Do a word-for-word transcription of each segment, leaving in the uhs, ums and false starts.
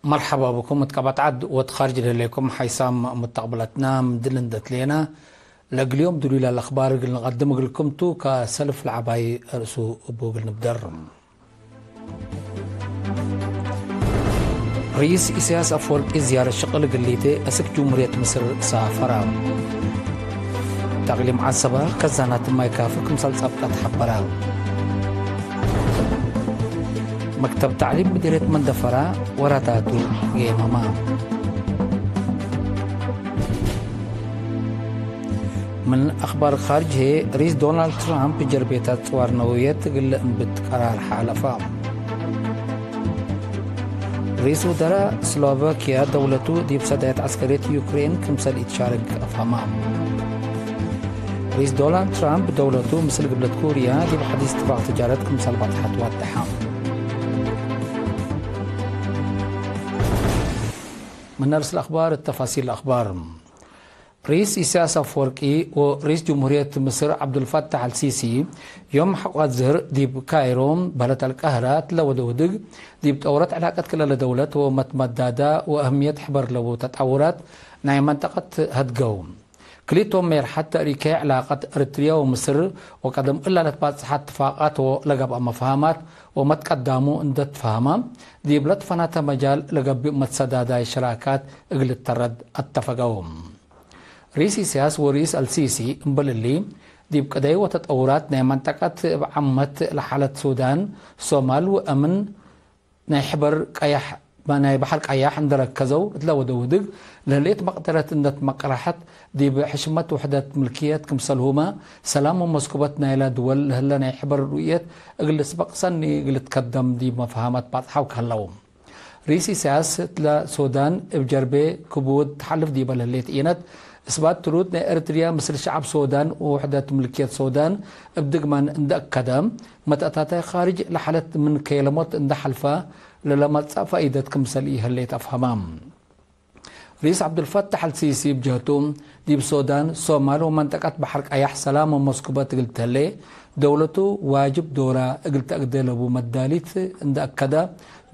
መርሐባ ብኩም እት ቀበት ዐድ ወእት ካርጅ ለህሌኩም ሓይሳም ሙተቅብለትና። ምድል እንዴ ትሌና ለእግል ዮም ድሉይ ለአክባር እግል ንቀድም እግልኩም ቱ። ከሰልፍ ለዐባይ ርእሱ እቡ እግል ንብደር። ርኢስ ኢሳያስ አፈወርቂ ዝያረት ሽቅል እግል ሊቴ አስክ ጅምሁርየት ምስር ሳፈረ። እት አቅሊም ዐሰበ ከዛናት ማይ ካፊ ክምሰል ጸብጠት ሐበረ። መክተብ ተዕሊም ምዲርየት መንደፈራ ወራታቱ ጌመመ። ምን አክባር ካርጅ ህዬ፣ ርኢስ ዶናልድ ትራምፕ ጀርቤታት ጽዋር ነወውየት እግል ለእንብት ቀራር ሓለፈ። ርኢስ ውዘራእ ስሎቫክያ፣ ደውለቱ ዲብ ሰዳየት ዐስከርየት ዩክሬን ክምሰል ኢትሻርክ አፍሀመ። ርኢስ ዶናልድ ትራምፕ፣ ደውለቱ ምስል ግብለት ኮርያ ዲብ ሐዲስ እትፋቅ ትጃረት ክምሰል በጽሐት ወደሐ። ምን ነርስ ለአክባር፣ ተፋሲል ለአክባር። ርኢስ ኢሳያስ አፈወርቂ ወርኢስ ጅምሁርየት ምስር ዐብዱልፈታሕ አልሲሲ፣ ዮም ሐቋት ዝህር ዲብ ካይሮ፣ በለድ አልቃህራ፣ እትለ ወደ ውድግ፣ ዲብ ጠውረት ዕላቀት ክልኤ ደውለት ወመትመዳዳ ወአህምየት ሕበር ለቡ ተጣውራት ናይ መንጠቀት ሀድገው። ክሊቶም ሜርሐት ተእሪከ ዕላቀት ኤረትርያ ወምስር ወቀደም እላ ለትባጽሐ እትፋቃት ወለገብአ መፍሀማት ወመትቀዳሙ እንዴ ትፈሀመ፣ ዲብ ለትፈናተ መጃል ለገብእ መትሰዳዳይ ሽራካት እግል ልተረድ አተፈገው። ርኢስ ኢሳያስ ወርኢስ አልሲሲ እምበል እሊ፣ ዲብ ቅደይ ወተጠውራት ናይ መንጠቀት እብ ዓመት ለሓለት ሱዳን፣ ሶማል ወአምን ናይ ሕበር ቀያሕ፣ ናይ በሐር ቀያሕ እንዴ ረከዘው እትለ ወደ ውድግ ለህሌት መቅደረት እንዴ ትመቅረሐት፣ ዲብ ሕሽመት ውሕደት ምልክየት ክምሰልሁመ፣ ሰላም ወመስኩበት ናይላ ድወል ለህለ ናይ ሕበር ሩእየት እግል ልስበቅ ሰኒ እግል ልትከደም ዲብ መፍሀመት ባጽሐው ከህለው። ርኢስ ኢሳያስ እትለ ሶዳን እብ ጀርቤ ክቡድ ተሓልፍ ዲበ ለህሌት ኢነት፣ እስባት ትሩድ ናይ ኤረትርያ ምስል ሸዐብ ሶዳን ወውሕደት ምልክየት ሶዳን እብ ድግመን እንዴ አከደ፣ መተአታታይ ካርጅ ለሓለት ምን ከይለሞት እንዴ ሐልፈ፣ ለለመጽአ ፋኢደት ክምሰል ኢሀሌት አፍሀመ። ርኢስ ዐብዱልፈታሕ አልሲሲ እብ ጀህቱ፣ ዲብ ሶዳን፣ ሶማል ወመንጠቀት በሐር ቀያሕ ሰላም ወመስኩበት እግል ተህሌ፣ ደውለቱ ዋጅብ ዶራ እግል ተአግደ ለቡ መዳሊት እንዴ አከደ፣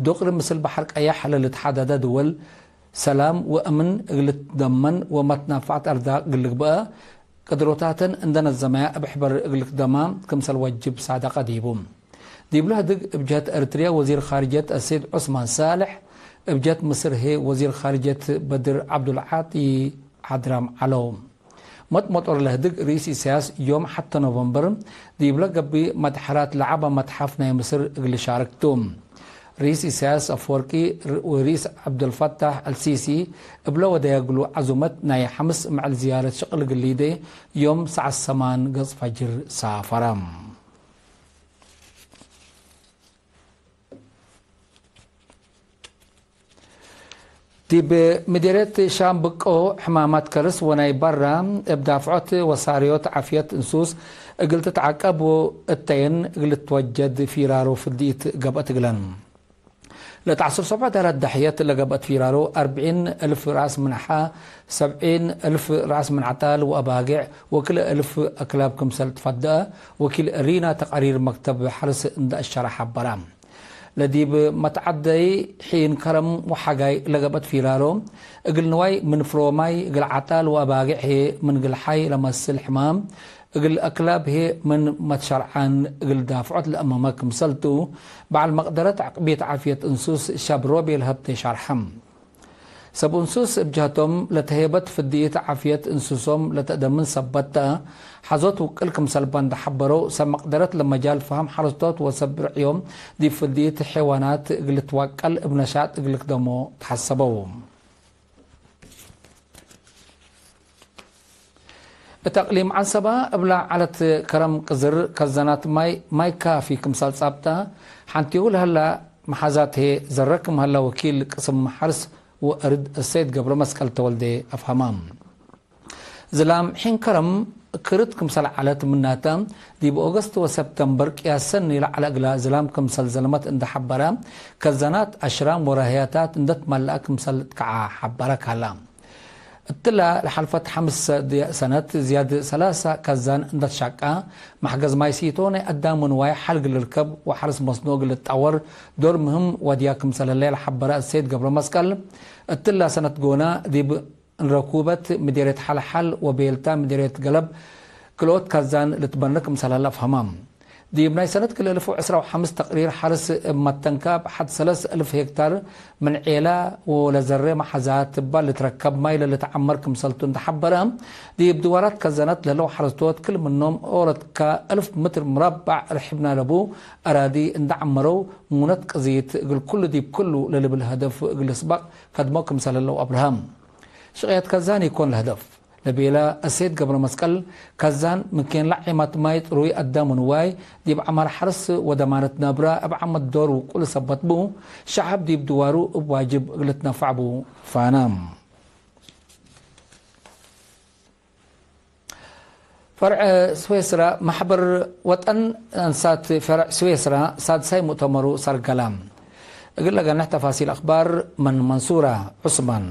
ዶቅሪ ምስል በሐር ቀያሕ ለልትሓደደ ድወል፣ ሰላም ወአምን እግል ልትደመን ወመትናፈዐት አርዳቅ እግል ልግበአ፣ ቅድሮታተን እንዴ ነዘመያ እብ ሕበር እግል ልክደማ ክምሰል ወጅብ ሳደቀ ዲቡ። ዲብለ ህድግ እብ ጀህት ኤረትርያ ወዚር ካርጅየት አሰይድ ዑስማን ሳልሕ፣ እብ ጀህት ምስር ህዬ ወዚር ካርጅየት በድር ዐብዱልዓጢ ሐድራም ዐለው። መጥመጦር ለህድግ ርኢስ ኢሳያስ ዮም ሐቴ ኖቨምበር ዲብለ ገብእ መድሐራት ለዐበ መትሐፍ ናይ ምስር እግል ሻርክ ቱ። ርኢስ ኢሳያስ አፈወርቂ ወርኢስ ዐብዱልፈታሕ አልሲሲ እብለ ወደየ እግሉ ዐዙመት ናይ ሐምስ መዕል ዝያረት ሽቅል እግል ሊዴ ዮም ሰዓት ሰማን ገጽ ፈጅር ሳፈረ። ዲብ ምዲርየት ሻምብቆ ሕማማት ከርስ ወናይ በራ እብ ዳፍዖት ወሳርዮት ዓፍየት እንሱስ እግል ትትዓቀብ ወእተየን እግል ትወጀድ ፊራሮ ፍድኢት ገብአት እግለን። ለተዐስር ሰብዖ ዳራት ዳሕየት ለገብአት ፊራሮ፣ አርብዒን እልፍ ረአስ ምን ሐ፣ ሰብዒን እልፍ ረአስ ምን ዐጣል ወአባጌዕ ወክልኤ እልፍ አክላብ ክምሰል ትፈደአ ወኪል ሪና ተቃሪር መክተብ ሐርስ እንዴ አሸረ ሐበረ። ለዲብ መትዐደይ ሒን ከረም ወሐጋይ ለገብአት ፊራሮ፣ እግል ንዋይ ምን ፍሮማይ፣ እግል ዐጣል ወአባጌዕ ህዬ ምን እግል ሐይ ለመስል ሕማም፣ እግል አክላብ ህዬ ምን መትሸርዓን እግል ዳፍዖት ለአመመ ክምሰል ቱ፣ በዐል መቅደረት ዕቅቢት ዓፍየት እንሱስ ሸብ ሮቤል ሀብቴ ሸርሐ። ሰብ እንሱስ እብ ጀህቶም፣ ለተሄበት ፍድኢት ዓፍየት እንሱሶም ለተአደምን ሰበት ተ፣ ሐዞት ውቅል ክምሰል በ እንዴ ሐበረው፣ ሰብ መቅደረት ለመጃል ፈሀም ሐረስቶት ወሰብ ርዕዮም ዲብ ፍድኢት ሐይዋናት እግል ልትወቀል እብ ነሻጥ እግል ልክደሞ ተሐሰበው። እት አቅሊም ዐንሰበ እብላ ዐለት ከረም ቅዝር ከዘናት ማይ፣ ማይ ካፊ ክምሰል ጻብጠ፣ ሐንቴሁ ለሀላ መሓዛት ህዬ ዘረ ክም ሀላ ወኪል ቅስም ሐርስ ወእርድ እሰይድ ገብረመስቀል ተወልዴ አፍሀመ። ዝላም ሒን ከረም ክርት ክምሰል ዐለት ምናተ፣ ዲብ ኦገስት ወሰብተምበር ቅያስ ሰኒ ለዐለ እግላ ዝላም ክምሰል ዘልመት እንዴ ሐበረ፣ ከዘናት፣ አሽራም ወራህያታት እንዴ ትመለአ ክምሰል ትከዓ ሐበረ ካላ። እትላ ለሐልፈት ሐምስ ሰነት ዝያድ ሰላሳ ከዛን እንደ ትሻቃ፣ መሕገዝ ማይ ሲቶ ናይ አዳም ወንዋይ ሐል እግል ልርከብ ወሐርስ መስኖ እግል ልትጣወር ዶር ምህም ወድያ ክምሰል ህለ ለሐበረ አሰይድ ገብረመስቀል፣ እትላ ሰነት ጎና ዲብ እንረኩበት ምዴርየት ሐልሐል ወቤልታ ምዴርየት ገለብ ክልኦት ከዛን ልትበነ ክምሰል ህለ አፍሀመ። ዲብ ናይ ሰነት ክልኤ እልፍ ወዕስራ ወሐምስ ተቅሪር ሐርስ እብ መተንካብ ሐድ ሰለስ እልፍ ሄክታር ምን ዔላ ወለዘሬ መሓዛት እባ ልትረከብ ማይ ለልትዐመር ክምሰልቱ እንደ ሐበረ፣ ዲብ ድዋራት ከዘነት ለህለው ሐረስቶት ክል ምኖም ኦረትካ እልፍ ምትር ምረባዕ ርሕብና ለቡ አራዲ እንደ ዐመረው፣ ሙነት ቅዝይት እግል ኩሉ ዲብ ኩሉ ለልብል ሀደፍ እግል ልስበቅ ከድሞ ክምሰል ህለው አብርሀ። ሽቅየት ከዛን ኢኮን ለህደፍ ለቤለ አሰይድ ገብረመስቀል፣ ከዛን ምን ኬን ለዔማት ማይ ጥሩይ አዳም ወንዋይ ዲብ ዐማር ሐርስ ወደማነት ነብረ እብ ዓመት ዶር ውቁል ሰበት ቡ፣ ሸዐብ ዲብ ድዋሩ እብ ዋጅብ እግል ልትነፈዕ ቡ ፋነ። ፈርዕ ስዌስራ፣ መሕበር ወጠን አንሳት ፈርዕ ስዌስራ ሳድሳይ ሙእተመሩ ሰርገላ። እግል ለገንሕ ተፋሲል አክባር ምን መንሱራ ዑስማን።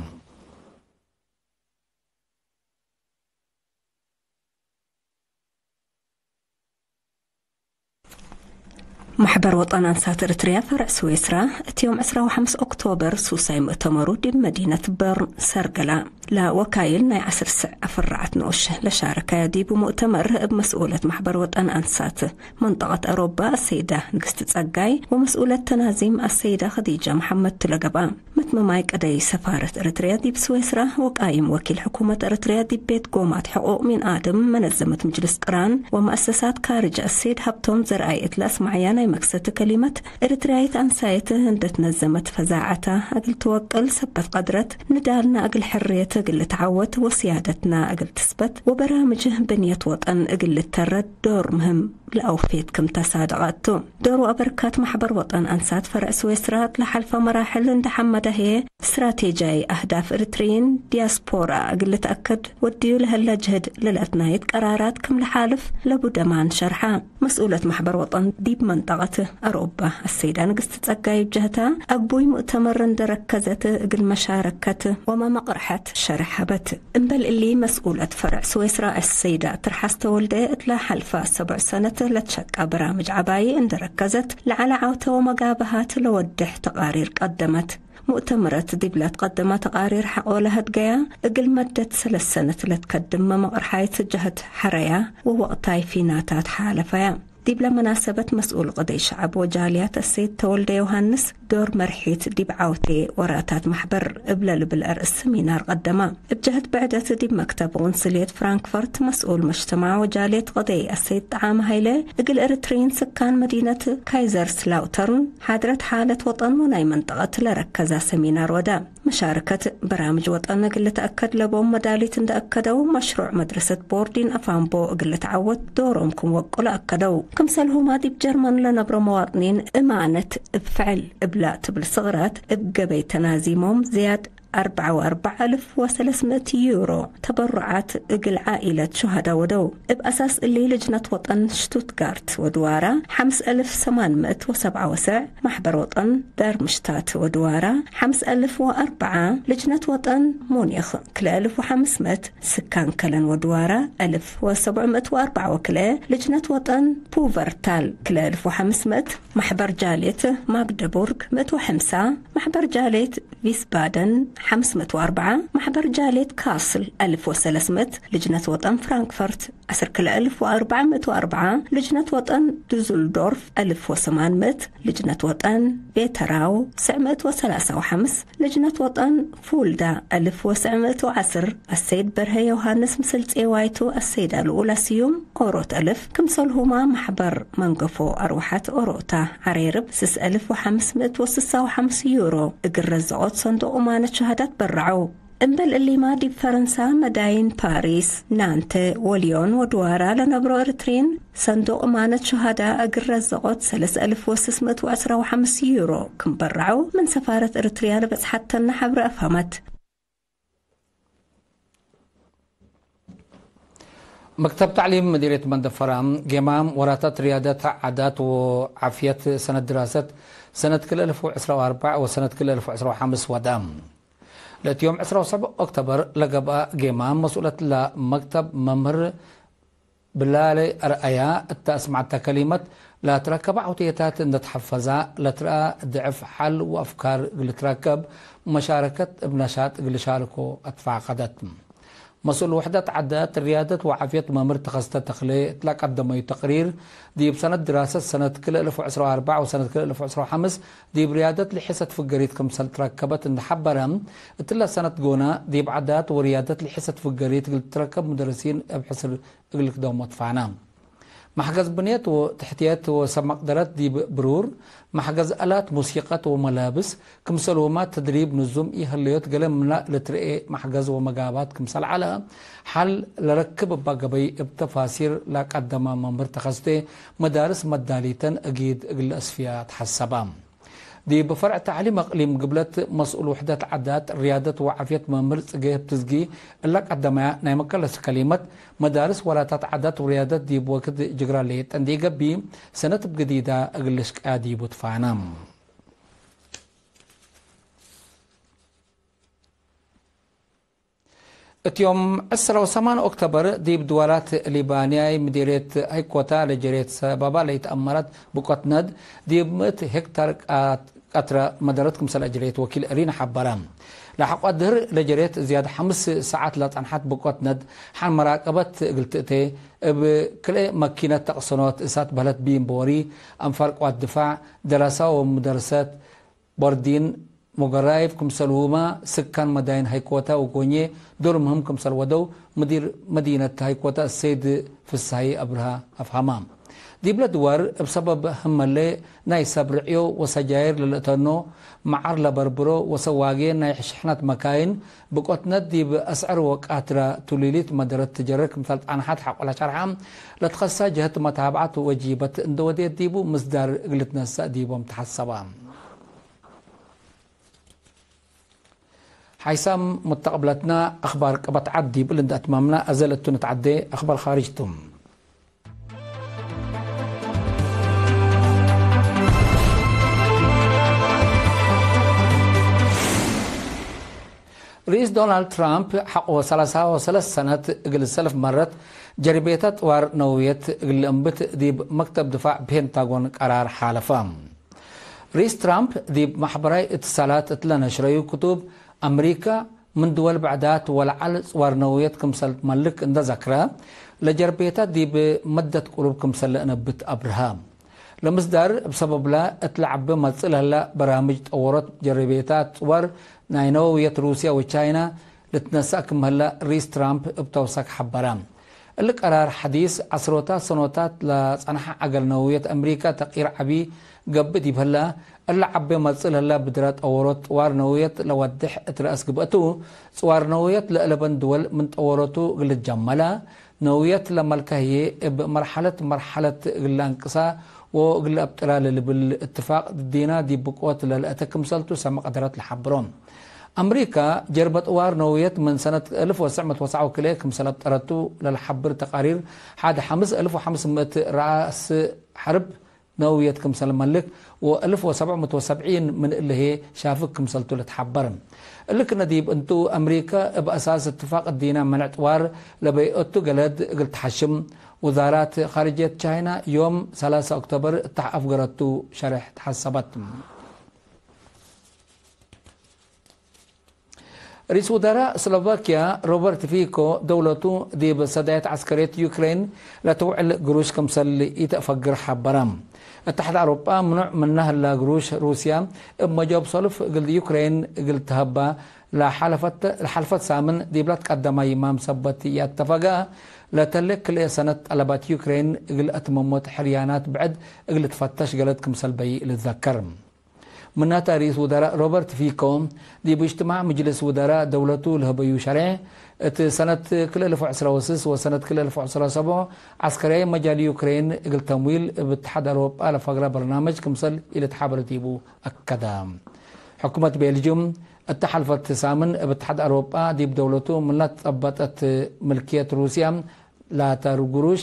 መሕበር ወጠን አንሳት ኤረትርያ ፈርዕ ስዌስራ፣ እት ዮም ዕስራ ወሐምስ ኦክቶበር ሱሳይ ምእተመሩ ዲብ መዲነት በርን ሰርገላ፣ ለወካይል ናይ ዐስር ስዕ አፍራዐት ንኡሽ ለሻረከያ ዲቡ ምእተመር፣ እብ መስኡለት መሕበር ወጠን አንሳት መንጠቀት አሮባ አሰይዳ ንግስቲ ጸጋይ ወመስኡለት ተናዚም አሰይዳ ከዲጃ መሐመድ ቱ ለገብአ። መትመማይ ቀደይ ሰፋረት ኤረትርያ ዲብ ስዌስራ ወቃይም ወኪል ሕኩመት ኤረትርያ ዲብ ቤት ጎማት ሕቁቅ ሚን አድም፣ መነዘመት ምጅልስ ቅራን ወመአሰሳት ካርጅ አሰይድ ሀብቶም ዘርአይ እት ለአስመዐያ ናይ መክሰት ከሊመት፣ ኤረትርያይት አንሳየት እንደ ትነዘመት ፈዛዐታ እግል ትወቅል ሰበት ቀድረት፣ ንዳልና እግል ሕርየት እግል ልትዓወት ወስያደትና እግል ትስበት ወበራምጅ ብንየት ወጠን እግል ልተረድ ዶር ምህም ለአውፌት ክም ተሳደቀ እቱ። ዶር ወአበርካት መሕበር ወጠን አንሳት ፈርዕ ስዌስራ እት ለሐልፈ መራሕል እንደ ሐመደ ህዬ፣ ስትራቴጃይ አህዳፍ ኤረትርይን ዲያስፖራ እግል ልትአከድ ወድዩ ለህለ ጅህድ ለለአትናይት ቀራራት ክም ለሓልፍ ለቡ ደማን ሸርሐ። መስኡለት መሕበር ወጠን ዲብ መንጠቀት አሮባ አሰይዳ ንግስቲ ጸጋይ እብ ጀህታ፣ አግቡይ ሙእተመር እንደ ረከዘት እግል መሻረከት ወመመቅርሐት ሸርሕ ሀበት። እምበል እሊ፣ መስኡለት ፈርዕ ስዌስራ አሰይዳ ትርሓስ ተወልደ፣ እትለ ሐልፈ ሰቡዕ ሰነት ለትሸቃ በራምጅ ዐባዪ እንደ ረከዘት፣ ለዐለ ዐውተ ወመጋብሃት ለወድሕ ተቃሪር ቀደመት። ሙእተምረት ዲብለ ትቀደመ ተቃሪር ሐቆ ለሀድገያ፣ እግል መደት ሰለስ ሰነት ለትከድም መመቅርሓይት ጀህት ሐረያ ወወቅታይ ፊናታት ሓለፈያ። ዲብለ መናሰበት መስኡል ቅደይ ሸዐብ ወጃልያት አሰይድ ተወልደ ዮሃንስ፣ ዶር መርሒት ዲብ ዐውቴ ወራታት መሕበር እብለ ልብል አርእስ ሰሚናር ቀደመ። እብ ጀህት ብዕደት ዲብ መክተብ ቁንስልየት ፍራንክፈርት መስኡል መጅተማዕ ወጃልየት ቅደይ አሰይድ ጠዓመ ሀይለ፣ እግል ኤረትርይን ስካን መዲነት ካይዘርስላውተርን ሓድረት ሓለት ወጠን ወናይ መንጠቀት ለረከዛ ሰሚናር ወደ። መሻርከት በራምጅ ወጠን እግል ልትአከድ ለቦም መዳሊት እንደ አከደው፣ መሽሩዕ መድረሰት ቦርዲን አፋምቦ እግል ልትዐወት ዶሮም ክም ወቁ ለአከደው። ክምሰልሁማ ዲብ ጀርመን ለነብሮ መዋጥኒን እማነት እብ ፍዕል እብላ ትብል ስቅራት እብ ገበይ ተናዚሞም ዝያድ አርበዓ ወአርበዕ አልፍ ወሰለስ ምእት ዩሮ ተበሩዓት እግል ዓኢለት ሹሃዳ ወደው። እብ አሳስ እሊ ልጅነት ወጠን ሽቱትጋርት ወድዋራ ሐምስ አልፍ ሰማን ምእት ወሰብዓ ወሰዕ፣ ማሕበር ወጠን ዳርምሽታት ወድዋራ ሐምስ አልፍ ወአርበዓ፣ ልጅነት ወጠን ሙኒኽ ክልኤ አልፍ ወሐምስ ምእት፣ ስካን ከለን ወድዋራ አልፍ ወሰብዕ ምእት ወአርበዓ ወክልኤ፣ ልጅነት ወጠን ፑቨርታል ክልኤ አልፍ ወሐምስ ምእት፣ ማሕበር ጃልየት ማግደቡርግ ምእት ወሐምሳ፣ ማሕበር ጃልየት ቪስባደን ሐምስ ምእት ወአርበዓ፣ ማሕበር ጃልየት ካስል አልፍ ወሰለስ ምእት፣ ልጅነት ወጠን ፍራንክፈርት ዐስር ክልኤ አልፍ ወአርበዕ ምእት ወአርበዓ፣ ልጅነት ወጠን ዱዙልዶርፍ አልፍ ወሰማን ምእት፣ ልጅነት ወጠን ቬተራው ትስዕ ምእት ወሰላሳ ወሐምስ፣ ልጅነት ወጠን ፉልዳ አልፍ ወትስዕ ምእት ወዐስር፣ አሰይድ በርሀ ዮሃንስ ምስል ጼዋይቱ አሰይዳ ልኡላ ስዩም ኦሮት አልፍ፣ ክምሰልሁማ ማሕበር መንገፎ አርወሐት ኦሮታ ዐሬርብ ስስ አልፍ ወሐምስ ምእት ወስሳ ወሐምስ ዩሮ እግል ረዘቆት ሰንዱቅ እማነት ሸሃዳት በረዐው። እምበል እሊማ፣ ዲብ ፈረንሳ መዳይን ፓሪስ፣ ናንተ ወልዮን ወድዋራ ለነብሮ ኤረትርይን ሰንዱቅ እማነት ሹሃዳ እግል ረዘቆት ሰለስ አልፍ ወስስ ምእት ወዐስራ ወሐምስ ዩሮ ክም በረዐው ምን ሰፋረት ኤረትርያ ለበጽሐተነ ሐብረ አፍሀመት። መክተብ ተዕሊም መዲርየት መንደፈራ፣ ጌማም ወራታት ርያደት ዓዳት ወዓፍየት ሰነት ድራሰት ሰነት ክል አልፍ ወዕስራ ወአርበዕ ወሰነት ክል አልፍ ወዕስራ ወሐምስ ወድአ። ለእት ዮም ዕስራ ወሰብዕ ኦክቶበር ለገብአ ጌማም መስኡለት ለመክተብ መምህር ብላሌ አርአያ እተ አስመዐተ ከሊመት፣ ለትረከበ ዐውቴታት እንዴ ተሐፈዛ ለትረአ ድዕፍ ሐል ወአፍካር እግል ልትረከብ መሻረከት እብ ነሻጥ እግል ልሻርኮ አትፋቀደት። መስኡል ውሕደት ዐዳት ርያደት ወዓፍየት መምህር ተኸስተ ተክሌ እት ለቀደመዩ ተቅሪር፣ ዲብ ሰነት ድራሰት ሰነት ክልኤ እልፍ ወዕስራ ወአርበዕ ወሰነት ክልኤ እልፍ ወዕስራ ወሐምስ ዲብ ርያደት ለሒሰት ፍገሪት ክምሰል ትረከበት እንዴ ሐበረ፣ እትለ ሰነት ጎነ ዲብ ዐዳት ወርያደት ለሒሰት ፍገሪት እግል ትረከብ ሙደርሲን እብ ሕስር እግል ልክደሞ ትፋነ። መሕገዝ ብንየት ወትሕትየት ወሰብ መቅደረት ዲብ ብሩር፣ መሕገዝ አላት ሙሲቀት ወመላብስ፣ ክምሰልሁመ ተድሪብ ንዙም ኢህለዮት ገሌ ምነ ልትርኤ መሕገዝ ወመጋባት ክምሰል ዐለ፣ ሐል ለረክብ እባ ገበይ እብ ተፋሲር ለቀደመ መምህር ተኸስቴ፣ መዳርስ መዳሊተን እጊድ እግል ለአስፍያ ተሐሰበ። ዲብ ፈርዕ ተዕሊም እቅሊም ግብለት መስኡል ውሕደት ዐዳት፣ ርያደት ወዓፍየት መምህር ጽጌ ህብትዝጊ እለ ቀደመያ ናይ መከለስ ከሊመት፣ መዳርስ ወላታት ዐዳት ወርያደት ዲብ ወክድ ጅግራ ሌጠ እንዴ ኢገብእ፣ ሰነት እብ ግዲዳ እግል ልሽቀያ ዲቡ ትፋነ። እት ዮም ዕስራ ወሰማን ኦክቶበር ዲብ ድዋላት ሊባንያይ ምዲርየት ሀይኮታ ለጀሬት ሰባባ ለኢተአመረት ብቆት ነድ ዲብ ምእት ሄክታር ቃት-፣ ቀትረ መደረት ክምሰል አጅሬት ወኪል እሪን ሐበረ። ለሐቆ ድህር ለጀሬት ዝያድ ሐምስ ሰዓት ለጸንሐት ብቆት ነድ ሐን መራቀበት እግል ትእቴ፣ እብ ክልኤ መኪነት ተቅሰኖት እሳት በህለት ቢን ቦሪ፣ አንፋር ቅዋት ድፋዕ፣ ደረሳ ወሙደርሰት፣ ቦርዲን፣ ሞገራይፍ ክምሰልሁመ ስካን መዳይን ሀይኮተ ወጎኜ ዶር ምህም ክምሰል ወደው፣ ምዲር መዲነት ሀይኮተ እሰይድ ፍስሃይ አብርሃ አፍሀመ። ዲብለ ድዋር እብ ሰበብ ህመሌ ናይ ሰብ ርዕዮ ወሰጃይር ለልእተኖ፣ መዓር ለበርብሮ ወሰዋጌ ናይ ሽሕነት መካይን ብቆትነት ዲብ አስዕር ወቃትረ ቱሊሊት መደረት ትጀረ ክምሰል ጣንሐት ሐቆ ለሸርሐ፣ ለትኸሳ ጀህት መታብዐት ወጂበት እንደ ወዴት ዲቡ ምስዳር እግል ልትነሰእ ዲቦም ተሐሰበ። ሓይሳም ሙተቅብለትና አኽባር ቅበት ዐድ ዲብ እሊ እንደ አትማምና፣ አዘ ለቱ ንትዐዴ አኽባር ኻርጅ ቱ። ርኢስ ዶናልድ ትራምፕ ሐቆ ሰላሳ ወሰለስ ሰነት እግል ሰልፍ መረት ጀርቤተ ጥዋር ነውየት እግል ለእንብት ዲብ መክተብ ድፋዕ ፔንታጎን ቀራር ሓለፈ። ርኢስ ትራምፕ ዲብ መሕበራይ እትሳላት እት ለነሽረዩ ክቱብ፣ አምሪከ ምን ድወል ብዕዳት ወለዐል ጽዋር ነውየት ክምሰል ትመልክ እንደ ዘክረ፣ ለጀርቤታት ዲብ መደት ቅሩብ ክምሰል ለእነብት አብርሀ። ለምስዳር እብ ሰበብለ እት ለዐቢ መጽእ ለህለ በራምጅ ጠወሮት ጀርቤታት ጽዋር ናይ ነውየት ሩስያ ወቻይና ልትነሰእ ክም ህለ ርኢስ ትራምፕ እብ ተውሳክ ሐበረ። እሊ ቀራር ሐዲስ ዐስሮታት ሰኖታት ለጸንሐ ዐገል ነውየት አምሪከ ተቅይር ዐቢ ገብእ ዲብ ህለ፣ እሊ ዐቤ መጽእ ለህለ ብድረ ጠወሮት ጥዋር ነውየት ለወድሕ እት ረአስ ግብአቱ፣ ጽዋር ነውየት ለእለበን ድወል ምን ጠወሮቱ እግል ልትጀመለ፣ ነውየት ለመልከ ህዬ እብ መርሐለት መርሐለት እግል ለአንቅሳ ወእግል ለአብጥራ ለልብል እትፋቅ ድዴና ዲብ ብቆት ለልአተ ክምሰልቱ ሰመ ቀደረት ለሐብሮ። አምሪከ ጀርበ ጥዋር ነውየት ምን ሰነት እልፍ ወትሰዕ ምእት ወትስዓ ወክልኤ ክምሰል አብጠረቱ ለልሐብር ተቃሪር፣ ሐድ ሐምስ እልፍ ወሐምስ ምእት ረአስ ሐርብ ነውየት ክምሰል መልክ ወእልፍ ወሰብዕ ምእት ወሰብዒን ምን እሊ ህዬ ሻፍግ ክምሰልቱ ልትሐበር። እሊ ክነ ዲብ እንቱ፣ አምሪከ እብ አሳስ እትፋቅ እዲነ መንዕ ጥዋር ለበይአቱ ገለድ እግል ተሐሽም፣ ውዛራት ካርጅየት ቻይና ዮም ሰላሳ ኦክቶበር እተ አፍገረቱ ሸሬሕ ተሐሰበት። ርኢስ ውደራእ ስሎቫክያ ሮበርት ፊኮ፣ ደውለቱ ዲብ ሰዳየት ዐስከርየት ዩክሬን ለትውዕል ግሩሽ ክምሰል ኢተአፈግር ሐበረ። እተሓድ አውሮጳ ምኑዕ ምነ ህላ ግሩሽ ሩስያ እብ መጆብ ሰሉፍ እግል ዩክሬን እግል ተሀባ ለሓለፈት፣ ለሓልፈት ሳምን ዲብላ ትቀደመ ይማም ሰበት ይአተፈገ። ለተሌ ክልኤ ሰነት ጠለባት ዩክሬን እግል አትመሞት ሕርያናት ብዕድ እግል ትፈተሽ ገለድ ክምሰል በይ ልትዘከር። ምናተ፣ ርኢስ ውደራእ ሮበርት ፊኮ ዲብ እጅትማዕ ምጅልስ ውደራእ ደውለቱ ለህበዩ ሸሬሕ፣ እት ሰነት ክልኤ እልፍ ወዕስራ ወስስ ወሰነት ክልኤ እልፍ ወዕስራ ወሰብዕ ዐስከርያይ መጃል ዩክሬን እግል ተምዊል እብ እትሓድ አውሮጳ ለፈግረ በርናመጅ ክምሰል ኢልትሓበር ዲቡ አከደ። ሕኩመት ቤልጅዩም እተ ሐልፈት ሳምን እብ እትሓድ አውሮጳ ዲብ ደውለቱ ምን ለትጸበጠት ምልክየት ሩስያ ላተ ግሩሽ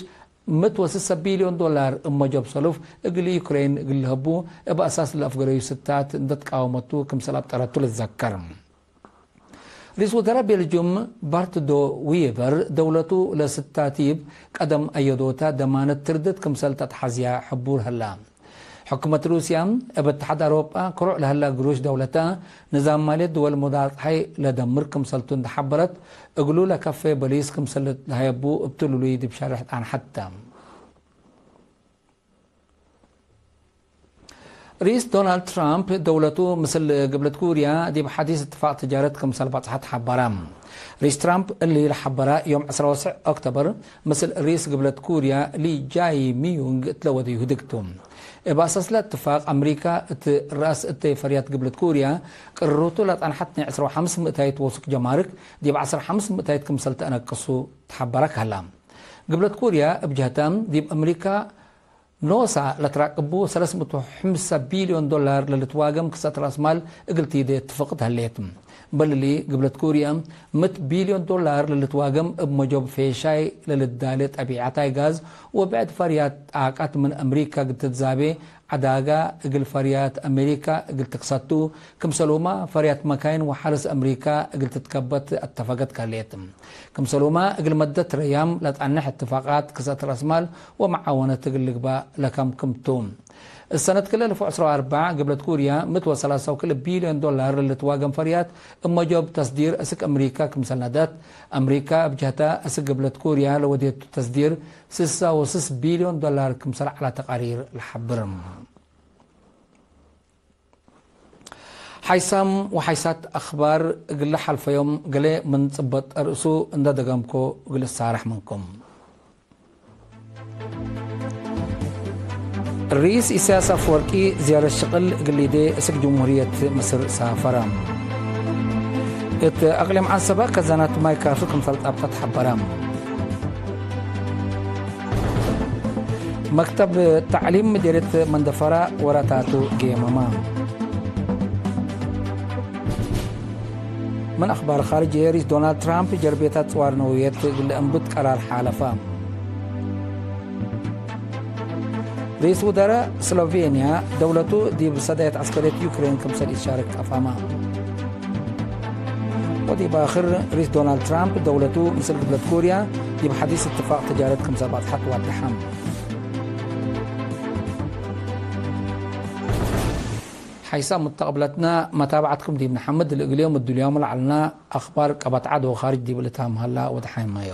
ምእት ወስሰ ቢልዮን ዶላር እብ መጆብ ሰሉፍ እግል ዩክሬን እግል ልሀቡ እብ አሳስ ለአፍገረዩ ስታት እንደ ትቃወመቱ ክምሰል አብጠረቱ ልትዘከር። ርኢስ ውዘራእ ቤልጁም ባርት ዶ ዊየቨር፣ ደውለቱ ለስታቲብ ቀደም አየዶተ ደማነት ትርድት ክምሰል ተትሐዝያ ሕቡር ሀላ። ሕኩመት ሩስያ፣ እብ እትሓድ አውሮጳ ክሩዕ ለሀላ ግሩሽ ደውለተ፣ ንዛም ማልየት ድወል ሙዳርጽ ሐይ ለደምር ክምሰልቱ እንዴ ሐበረት፣ እግሉ ለከፌ በሊስ ክምሰል ለሀየቡ እብ ትሉሉይ ዲብ ሸርሕ ጣንሐት ተ። ርኢስ ዶናልድ ትራምፕ፣ ደውለቱ ምስል ግብለት ኩርያ ዲብ ሐዲስ እትፋቅ ትጃረት ክምሰል በጽሐት ሐበረ። ርኢስ ትራምፕ እሊ ለሐበረ፣ ዮም ዕስራ ወትስዕ ኦክቶበር፣ ምስል ርኢስ ግብለት ኩርያ ሊ ጃይ ሚዩንግ እት ለወደዩ ህድግ ቱ። እብ አሰስለ እትፋቅ፣ አምሪካ እት ረአስ እተይ ፈርያት ግብለት ኩርያ ቅርሩቱ ለጠንሐት ናይ ዕስራ ወሐምስ ምእታይት ወሱክ ጀማርክ ዲብ ዐስር ሐምስ ምእታይት ክምሰል ተአነቅሱ ተሐበረ ከህላ። ግብለት ኩርያ እብ ጀህተ፣ ዲብ አምሪካ ኖሳ ለትራቅቡ ሰለስ ምእት ወሐምሳ ቢልዮን ዶላር ለልትዋገም ክሰት ራስ ማል እግል ቲዴ ትፍቅት ህሌት። በልሊ፣ ግብለት ኩርያ ምእት ቢልዮን ዶላር ለልትዋገም እብ መጆብ ፌሻይ ለልዳሌ ጠቢዐታይ ጋዝ ወብዕድ ፈርያት ጣቀት ምን አምሪካ እግል ትትዛቤ ዐዳጋ እግል ፈርያት አሜሪካ እግል ትክሰቱ፣ ክምሰሉማ ፈርያት መካይን ወሐርስ አምሪካ እግል ትትከበት አተፈገት ከሌት። ክምሰሉማ እግል መደት ረያም ለጠንሕ እትፋቃት ክሰት ራስማል ወመዓወነት እግል ልግባእ ለከምክም ቱ። እሰነት ክለ አልፍ ወዕስራ ወአርበዕ ግብለት ኩርያ ምእት ወሰላሳ ወክልኤ ቢልዮን ዶላር ለልትዋገም ፈርያት እብ መጆብ ተስዲር እስክ አምሪካ ክምሰል ነደት። አምሪካ እብ ጀህታ እስክ ግብለት ኩርያ ለወዴቱ ተስዲር ስሳ ወስስ ቢልዮን ዶላር ክምሰል ዐለ ተቃሪር ለሐብር። ሓይሳም ወሓይሳት አኽባር እግለ ሐልፈዮም ገሌ ምን ጽበጥ ርእሱ እንደ ደገምኮ እግል እሳረሕ ምንኩም። ርኢስ ኢሳያስ አፍወርቂ ዝያረት ሽቅል እግል ሊዴ እስክ ጅምሁርየት ምስር ሳፈረ። እት አቅሊም ዐንሰበ ከዛናት ማይ ካፊ ክምሰል ጣብቀት ሐበረ። መክተብ ተዕሊም ምዴርየት መንደፈራ ወራታቱ ጌመመ። ምን አኽባር ካርጅ፣ ርኢስ ዶናልድ ትራምፕ ጀርቤታት ጽዋር ነውየት እግል ለአንብት ቀራር ሓለፈ። ርኢስ ውደራእ ስሎቬንያ፣ ደውለቱ ዲብ ሰዳየት ዐስከርየት ዩክሬን ክምሰል ኢትሻርክ አፋመ። ወዲብ አክር፣ ርኢስ ዶናልድ ትራምፕ፣ ደውለቱ ምስል ግብለት ኩርያ ዲብ ሐዲስ እትፋቅ ትጃረት ክምሰል ባጽሐት ዋደሐ። ሓይሳም ሙተቅብለትና፣ መታብዐትኩም ዲብ ነሐምድ፣ ለእግል ዮም እድልዮም ለዐልና አኽባር ቀበት ዐድ ወካርጅ ዲብ ልታም ሀላ ወደሓይመዮ።